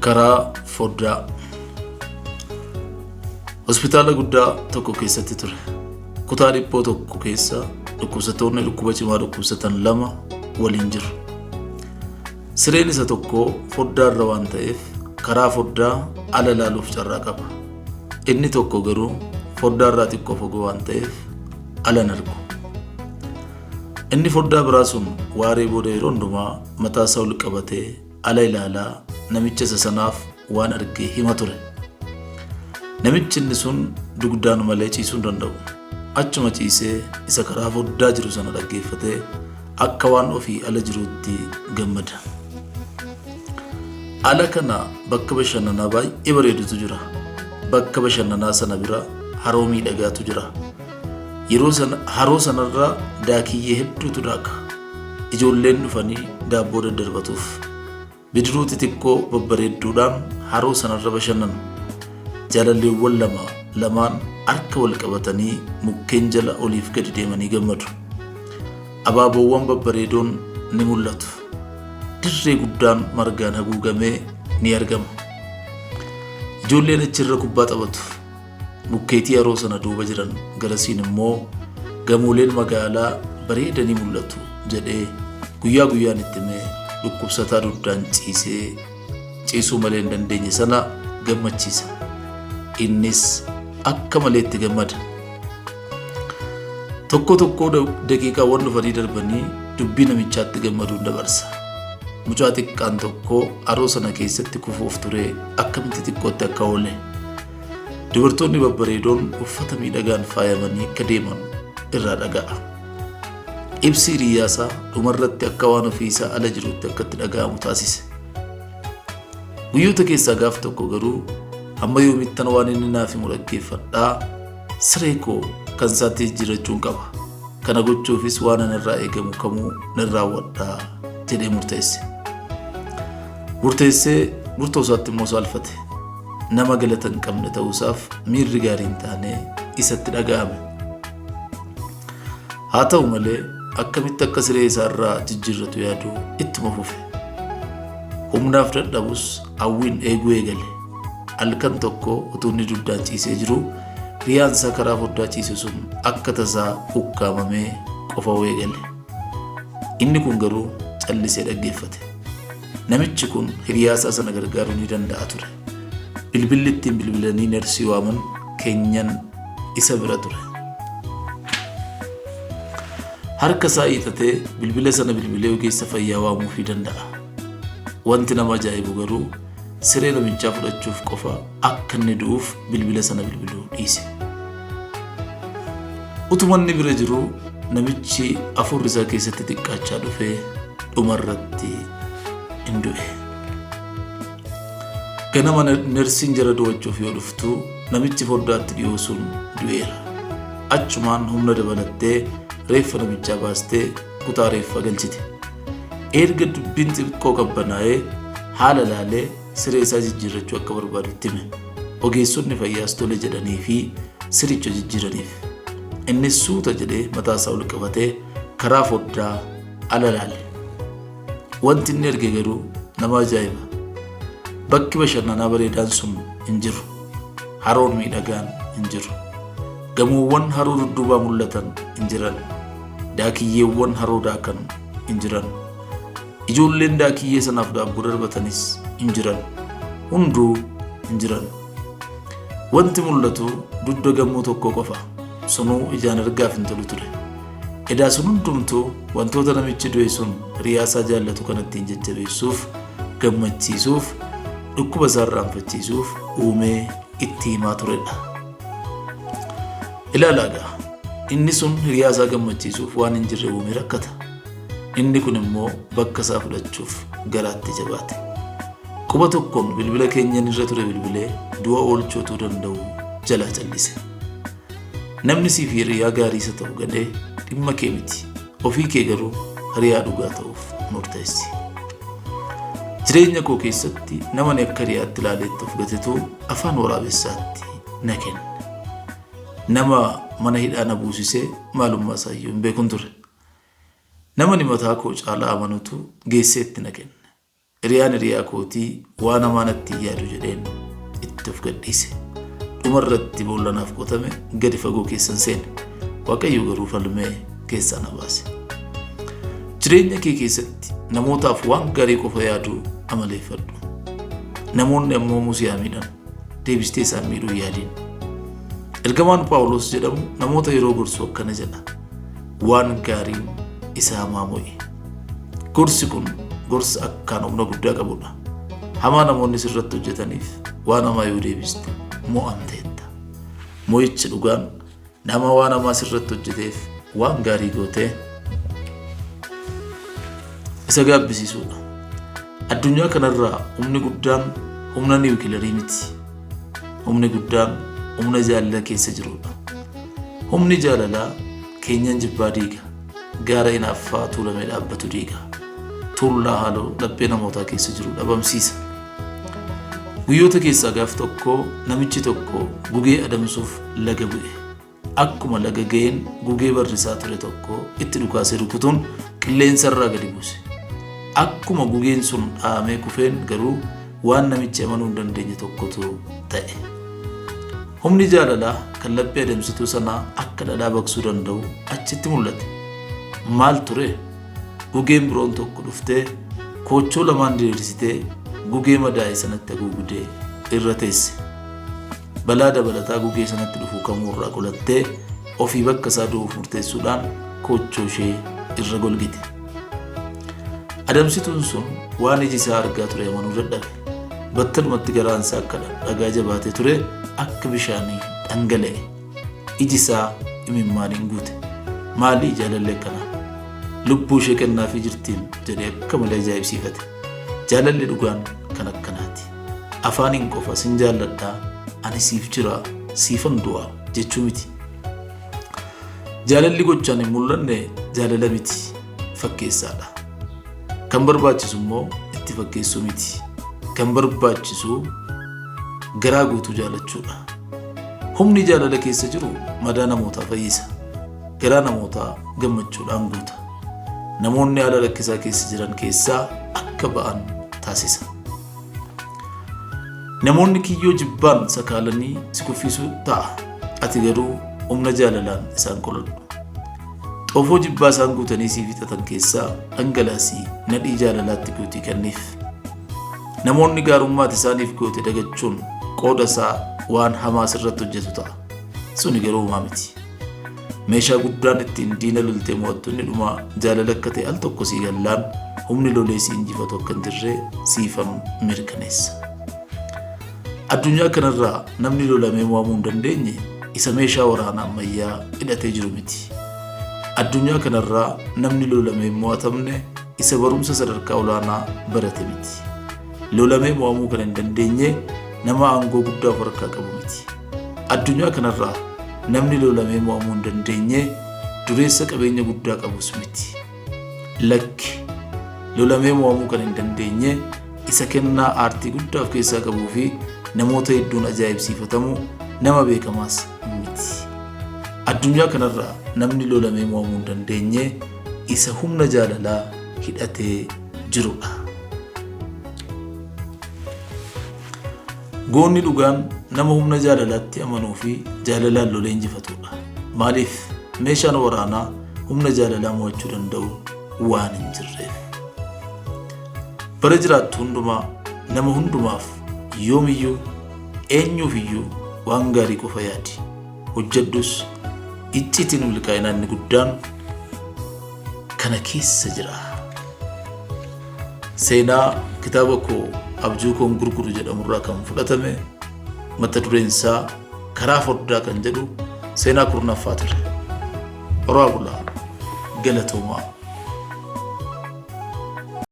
Karaa foddaa. Hospitaala guddaa tokko keessatti ture. Kutaa dhiphoo tokko keessa dhukkubsattoonni dhukkuba cimaa dhukkubsatan lama waliin jiru. Sireen isa tokkoo foddaarra waan ta'eef karaa foddaa ala ilaaluuf carraa qaba. Inni tokko garuu foddaarraa xiqqoo fagoo waan ta'eef ala hin argu. Inni foddaa biraa sun waaree booda yeroo hundumaa mataa isaa ol qabatee ala ilaalaa namicha isa sanaaf waan arge hima ture. Namichi inni sun dugdaan malee ciisuu hin danda'u. Achuma ciisee isa karaa foddaa jiru sana dhaggeeffatee akka waan ofii ala jiruutti gammada. Ala kana bakka bashannanaa baay'ee bareedutu jira. Bakka bashannanaa sana bira haroo miidhagaatu jira. Yeroo sana haroo sanarra daakiyyee hedduutu daaka. Ijoolleen dhufanii daabboo daddarbatuuf. Bidiruu xixiqqoo babbareedduudhaan haroo sanarra bashannanu. Jaalalleewwan lama lamaan harka wal qabatanii mukkeen jala oliif gadi deemanii gammadu. Abaaboowwan babbareedoon ni mul'atu. Dirree guddaan margaan haguugamee ni argama. Ijoolleen achirra kubbaa taphatu. Mukkeetii haroo sana duuba jiran garasiin immoo gamooleen magaalaa bareedanii mul'atu jedhee guyyaa guyyaan itti himee dhukkubsataa dugdaan ciisee ciisuu malee hin dandeenye sana gammachiisa. Innis akka malee itti gammada. Tokko tokkoo daqiiqaawwan dhufanii darbanii dubbii namichaatti gammaduun dabarsa. Mucaa xiqqaan tokko haroo sana keessatti kufuuf ture akkamitti xiqqootti akka oole. Dubartoonni babbareedoon uffata miidhagaan faayamanii akka deeman irraa dhaga'a. Ibsi hiriyyaasaa dhumarratti akka waan ofii isaa ala jirutti akka itti dhaga'amu taasise. Guyyoota keessaa gaaf tokko garuu hamma yoomittan waan inni naaf himu dhaggeeffadhaa siree koo kan isaatti jijjiirrachuun qaba. Kana gochuufis waan anarraa eegamu kamuu nan raawwadha jedhee murteesse. Murteessee murtoo isaatti immoo saalfate. Nama galata hin qabne ta'uusaaf miirri gaarii hin taane isatti dhaga'ame. Haa ta'u malee akkamitti akka siree isaarraa jijjiirratu yaaduu ittuma fufe. Humnaaf dadhabus hawwiin eeguu eegale. Halkan tokko utuu inni dugdaan ciisee jiru hiriyaan isaa karaa foddaa ciise sun akka tasaa ukkaamamee qofa'uu eegale. Inni kun garuu callisee dhaggeeffate. Namichi kun hiriyaasaa sana gargaaruu ni danda'a ture. Bilbilli ittiin bilbilanii nersii waaman keenyan isa bira ture. Harka isaa hiixatee bilbila sana bilbilee ogeessa fayyaa waamuufii danda'a. Wanti nama ajaa'ibu garuu siree namichaa fudhachuuf qofa akka inni du'uuf bilbila sana bilbiluu dhiise. Utuma inni bira jiruu namichi hafuurri isaa keessatti xiqqaachaa dhufee dhumarratti in du'e. Ganama nersiin jara do'achuuf yoo dhuftu namichi foddaatti dhiyoo sun du'eera. Achumaan humna dabalattee reeffa namichaa baastee kutaa reeffa galchite. Erga dubbiin xiqqoo qabbanaa'ee haala laalee siree isaa jijjiirrachuu akka barbaadu itti hime. Ogeessonni fayyaas tole jedhanii fi siricha jijjiiraniif. Innis suuta jedhee mataa isaa ol qabatee karaa foddaa ala laale. Wanti inni arge garuu nama ajaa'iba. Bakki bashannanaa bareedaan sun hin jiru. Haroon miidhagaan hin jiru. Gamoowwan haroo dudduubaa mul'atan hin jiran. Daakiyyeewwan haroo daakan hin jiran. Ijoolleen daakiyyee sanaaf daabboo darbatanis hin jiran. Hunduu hin jiran. Wanti mul'atu dugda gamoo tokkoo qofa. Sunuu ijaan argaaf hin tolu ture. Edaa sun hundumtuu wantoota namichi du'e sun hiriyaasaa jaallatu kana ittiin jajjabeessuuf, gammachiisuuf, dhukkuba isaa irraanfachiisuuf uumee itti himaa turedha. Ilaalaa egaa, inni sun hiriyaasaa gammachiisuuf waan hin jirre uumee rakkata. Inni kun immoo bakka isaa fudhachuuf garaatti jabaate. Quba tokkoon bilbila keenyan irra ture bilbilee du'a oolchuu utuu danda'u jalaa callise. Namni siif hiriyaa gaarii isa ta'u gadhee dhimma kee miti. Ofii kee garuu hiriyaa dhugaa ta'uuf murteessi. Jireenya koo keessatti nama ani akka hiriyaatti ilaaleetti of gatetu afaan waraabessaatti na kenne. Nama mana hidhaa na buusisee maalummaa isaa iyyuu hin beekun ture. Nama ani mataa koo caalaa amanutu geessee itti na kenne. Hiriyaan hiriyaa kootii waan hamaa natti hin yaadu jedheen itti of gadhiise. Dhuma irratti boolla naaf qotame gadi fagoo keessan seene. Waaqayyo garuu falmee keessaa na baase. Jireenya kee keessatti namootaaf waan gaarii qofa yaaduu amaleeffadhu. Namoonni ammoo si haa miidhan, deebistee isaan miidhuu hin yaadiin. Ergamaan Phaawulos jedhamu namoota yeroo gorsu akkana jedha. Waan gaariin isa hamaa mo'i. Gorsi kun gorsa akkaan humna guddaa qabudha. Hamaa namoonni sirratti hojjetaniif waan hamaa yoo deebiste mo'amteetta. Mo'ichi dhugaan nama waan hamaa sirratti hojjeteef waan gaarii gootee isa gaabbisiisuudha. Addunyaa kanarraa humni guddaan humna niwukilarii miti. Humni guddaan humna jaalala keessa jirudha. Humni jaalalaa keenyan jibbaa diiga. Gaara hinaaffaa tuulamee dhaabbatu diiga. Tuullaa haaloo laphee namootaa keessa jiru dhabamsiisa. Guyyoota keessaa gaaf tokko namichi tokko gugee adamsuuf laga bu'e. Akkuma laga ga'een gugee barrisaa ture tokko itti dhukaasee rukutuun qilleensarraa gadi buuse. Akkuma gugeen sun dhahamee kufeen garuu waan namichi amanuu hin dandeenye tokkotu ta'e. Humni jaalalaa kan laphee adamsituu sanaa akka dhadhaa baqsuu danda'u achitti mul'ate. Maal ture? Gugeen biroon tokko dhuftee koochoo lamaan diriirsitee gugee madaa'e sanatti haguugdee irra teesse. Balaa dabalataa gugee sanatti dhufu kamuu irraa qolattee ofii bakka isaa du'uuf murteessuudhaan koochoo ishee irra golgite. Adamsituun sun waan iji isaa argaa ture amanuu dadhabe. Battalumatti garaan isaa akka dhagaa jabaatee ture akka bishaanii dhangala'e. Iji isaa imimmaaniin guute. Maalii jaalalli akkanaa? Lubbuu ishee kennaafii jirtiin jedhee akka malee ajaa'ibsiifate. Jaalalli dhugaan kan akkanaati. Afaaniin qofa sin jaalladhaa, ani siif jira, siifan du'a jechuu miti. Jaalalli gochaan hin mul'anne jaalala miti, fakkeessaadha. Kan barbaachisu immoo itti fakkeessuu miti. Kan barbaachisu garaa guutuu jaalachuudha. Humni jaalala keessa jiru madaa namootaa fayyisa. Garaa namootaa gammachuudhaan guuta. Namoonni haala rakkisaa keessa jiran keessaa akka ba'an taasisa. Namoonni kiyyoo jibbaan sakaalanii si kuffisuu ta'a. Ati garuu humna jaalalaan isaan qoladhu. Xoofoo jibbaa isaan guutanii sii fixatan keessaa dhangalaasii nadhii jaalalaatti guutii kenniif. Namoonni gaarummaa ati isaaniif goote dagachuun qooda isaa waan hamaa sirratti hojjetu ta'a. Suni garuu homaa miti. Meeshaa guddaan ittiin diina loltee mo'attu inni dhumaa jaalala akka ta'e al tokko sii gallaan humni lolee si injifatu akka hin jirre siifan mirkaneessa. Addunyaa kanarraa namni lolamee mo'amuu hin dandeenye isa meeshaa waraana ammayyaa hidhatee jiru miti. Addunyaa kanarraa namni lolamee hin mo'atamne isa barumsa sadarkaa olaanaa barate miti. Lolamee mo'amuu kan hin dandeenye nama aangoo guddaa of harkaa qabu miti. Addunyaa kanarraa namni lolamee mo'amuu hin dandeenye dureessa qabeenya guddaa qabus miti. Lakki, lolamee mo'amuu kan hin dandeenye isa kennaa aartii guddaa of keessaa qabuu fi namoota hedduun ajaa'ibsiifatamu nama beekamaas miti. Addunyaa kanarraa namni lolamee mo'amuu hin dandeenye isa humna jaalalaa hidhatee jirudha. Goonni dhugaan nama humna jaalalaatti amanuu fi jaalalaan lolee injifatudha. Maaliif? Meeshaan waraanaa humna jaalalaa mo'achuu danda'u waan hin jirreef. Bara jiraattu hundumaa nama hundumaaf yoomiyyuu eenyuufiyyuu waan gaarii qofa yaadi. Hojjedhus icciitiin milkaa'inaa inni guddaan kana keessa jira. Seenaa kitaaba koo Abjuu Koon Gurguru jedhamurraa kan fudhatame mata dureen isaa Karaa Foddaa kan jedhu seenaa 10ffaa ture. Horaa bulaa, galatoomaa.